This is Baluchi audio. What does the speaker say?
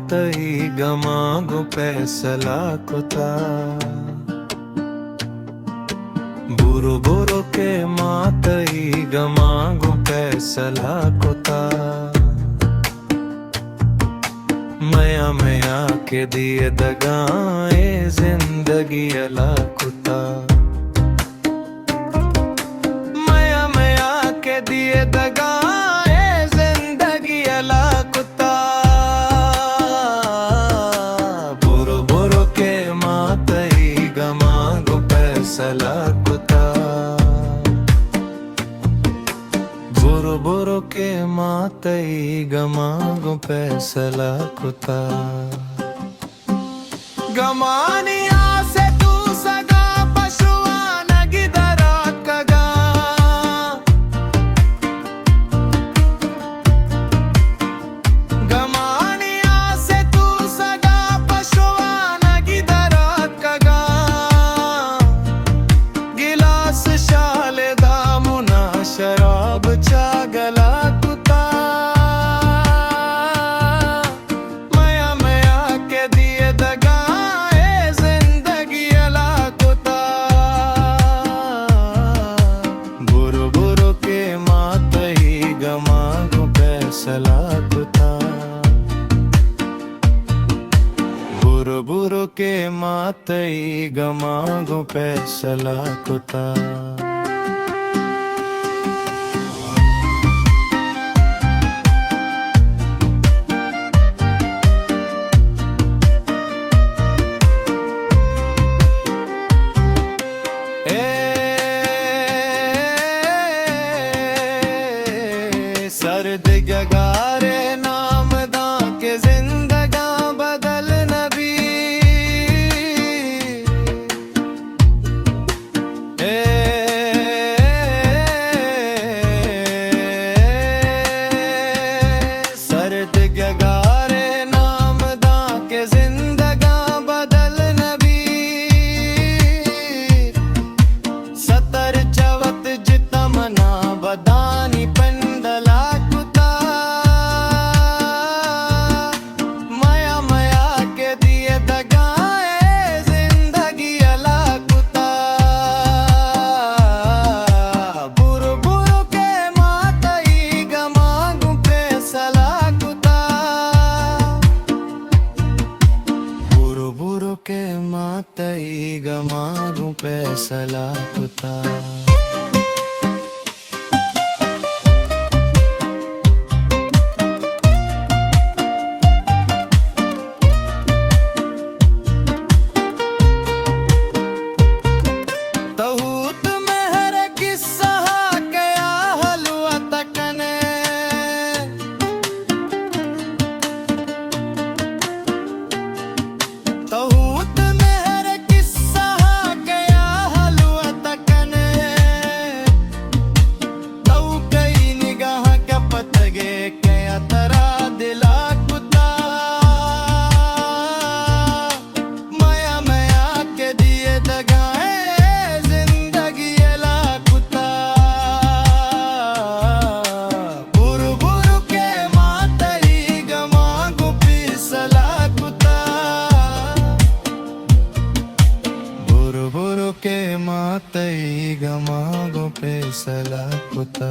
تئی گماں گوں پیسلہ کتا۔ برو برو کہ ما تئی گماں گوں پیسلہ کتا۔ میاں میاں کہ دیدگاں اے زندگی ہلاک کتا۔ میاں میاں کہ دیدگاں اے زندگی ہلاک کتا۔ برو برو کہ ما تئی گماں گوں پیسلہ کتا۔ برو برو کہ ما تئی گماں گوں پیسلہ کتا۔ گمانی آس ءِ توسگاں پشوانگی در آتکگاں۔ گمانی آس ءِ توسگاں پشوانگی در آتکگاں۔ گلاس شال دامنا شراب چاگلا کتا۔ میاں میاں کہ دیدگاں اے زندگی ہلاک کتا۔ برو برو کہ ما تئی گماں گوں پیسلہ کتا۔ برو برو کہ ما تئی گماں گوں پیسلہ کتا۔ اے سرد گگار ءِ نام داں کہ زندگاں بدل نہ بی۔ اے سرد گگار ءِ نام داں کہ زندگاں بدل نہ بی۔ ستر چہ وت جتا منا بدانی پندلا کتا۔ میاں میاں کہ دیدگاں اے زندگی ہلاک کتا۔ برو برو کہ ما تئی گماں گوں پیسلہ کتا۔ برو برو کہ ما تئی گماں گوں پیسلہ کتا۔ تہوت مہر ءِ قصہ ءَ کیا حلوت کنے۔ تہوت مہر ءِ قصہ ءَ کیا حلوت کنے۔ تو کئی نگاہ کپتگے کیا ترا دلا کتا۔ میاں میاں کہ دیدگاں اے زندگی ہلاک کتا۔ برو برو کہ ما تئی گماں گوں پیسلہ کتا۔ برو برو کہ ما تئی گماں گوں پیسلہ کتا۔